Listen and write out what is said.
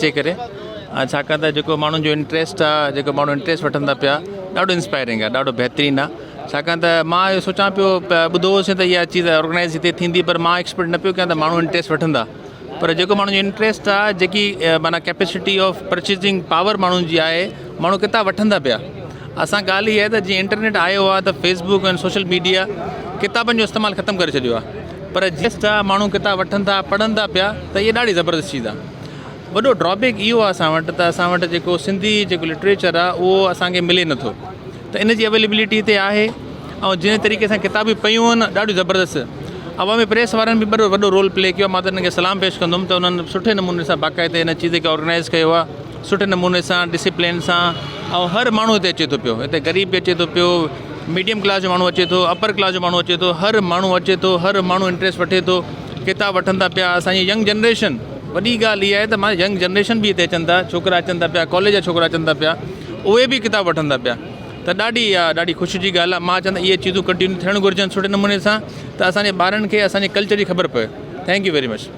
اچي ڪري ۽ ڇاڪاڻ ته جيڪو ماڻهن جو انٽريسٽ آ جيڪو ماڻهو انٽريسٽ وٺن ٿا پيا ڏاڍو انسپائرنگ آ ڏاڍو بهترين آ ڇاڪاڻ ته مان اهو سوچان پيو ٻڌو هوسين ته اها چيز آرگنائز هتي ٿيندي پر مان ايڪسپيڪٽ نه پيو ڪيان ته ماڻهو انٽريسٽ وٺندا پر جيڪو ماڻهن جو انٽريسٽ آ جيڪي معنيٰ ڪيپيسٽي آف پرچيزنگ پاور ماڻهن جي آهي ماڻهو ڪتاب وٺن ٿا پيا اسان ڳالهه اها آهي ته جيئن انٽرنيٽ آيو آهي ته فيس بڪ ۽ سوشل ميڊيا ڪتابن جو استعمال ختم ڪري ڇڏيو آهي پر جيسٽ آ ماڻهو ڪتاب وٺن ٿا پڙهن ٿا پيا ته اها ڏاڍي زبردست چيز آ وڏو ڊرابيڪ اهو آ اسان وٽ ته اسان وٽ جيڪو سنڌي جيڪو لٽريچر آ اهو اسان کي ملي نٿو ته ان جي اويليبلٽي هتي آهي ۽ جنهن طريقي سان ڪتابون پيون آهن ڏاڍيون زبردست عوامي پريس وارن به وڏو وڏو رول پلي ڪيو آ مان ته انهن کي سلام پيش ڪندم ته انهن سٺي نموني سان باقاعدي ان چيز کي آرگنائز ڪيو آ سٺي نموني سان ڊسيپلين سان ۽ هر ماڻهو هتي اچي ٿو پيو هتي غريب به اچي ٿو پيو ميڊيم ڪلاس جو ماڻهو اچي ٿو اپر ڪلاس جو ماڻهو اچي ٿو هر ماڻهو اچي ٿو هر ماڻهو انٽريسٽ وٺي ٿو ڪتاب وٺن ٿا پيا اسانجي ينگ جنريشن وڏي ڳالهه اها آهي ته مان ينگ جنريشن به هتي اچن ٿا ڇوڪرا اچن ٿا پيا ڪاليج جا ڇوڪرا اچن ٿا پيا اهي به ڪتاب وٺن ٿا پيا ته ڏاڍي اها ڏاڍي خوشي جي ڳالهه آهي مان چوندو اهي چيزون ڪنٽينيو ٿيڻ گهرجن سٺي نموني سان ته اسانجي ٻارن کي اسانجي ڪلچر جي خبر پوي thank you very much.